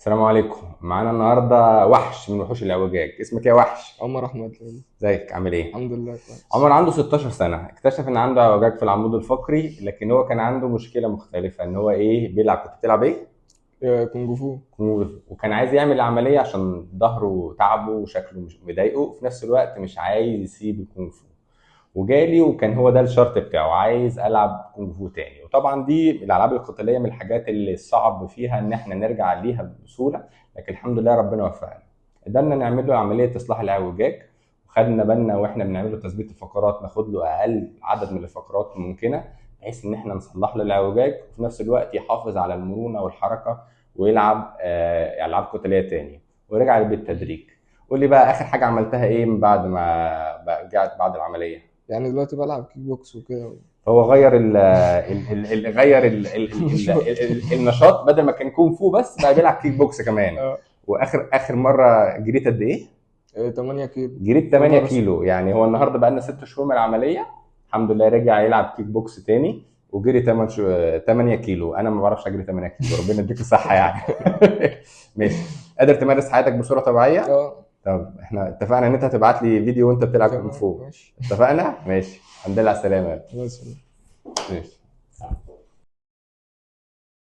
السلام عليكم. معانا النهارده وحش من وحوش الاعوجاج. اسمك ايه يا وحش؟ عمر احمد. ازيك، عامل ايه؟ الحمد لله كويس. عمر عنده 16 سنه، اكتشف ان عنده اعوجاج في العمود الفقري، لكن هو كان عنده مشكلة مختلفة ان هو ايه بيلعب. كنت بتلعب ايه؟ كونج فو. كونغ فو. وكان عايز يعمل العملية عشان ظهره تعبه وشكله مش مضايقه، وفي نفس الوقت مش عايز يسيب الكونغ فو. وجالي وكان هو ده الشرط بتاعه، عايز العب كونغ فو تاني. وطبعا دي الالعاب القتالية من الحاجات اللي صعب فيها ان احنا نرجع ليها بسهوله، لكن الحمد لله ربنا وفقنا، قدرنا نعمل له عملية اصلاح الاعوجاج. وخدنا بالنا واحنا بنعمل له تثبيت الفقرات ناخد له اقل عدد من الفقرات الممكنة، بحيث ان احنا نصلح له الاعوجاج وفي نفس الوقت يحافظ على المرونة والحركة ويلعب العاب قتالية تاني. ورجع بالتدريج. قول لي بقى اخر حاجة عملتها ايه من بعد ما رجعت بعد العملية؟ يعني دلوقتي بلعب كيك بوكس وكده. هو غير ال ال ال غير ال ال ال ال النشاط، بدل ما كان كونغ فو بس بقى بيلعب كيك بوكس كمان. واخر مرة جريت قد ايه؟ 8 كيلو. جريت 8 كيلو. يعني هو النهارده بقى لنا 6 شهور من العملية، الحمد لله رجع يلعب كيك بوكس تاني وجري 8 كيلو. انا ما بعرفش اجري 8 كيلو، ربنا يديك الصحة يعني. ماشي، قادر تمارس حياتك بصورة طبيعية؟ طب احنا اتفقنا ان انت هتبعت لي فيديو وانت بتلعب كونغ فو. اتفقنا؟ ماشي، الحمد لله على السلامة. ماشي. ماشي.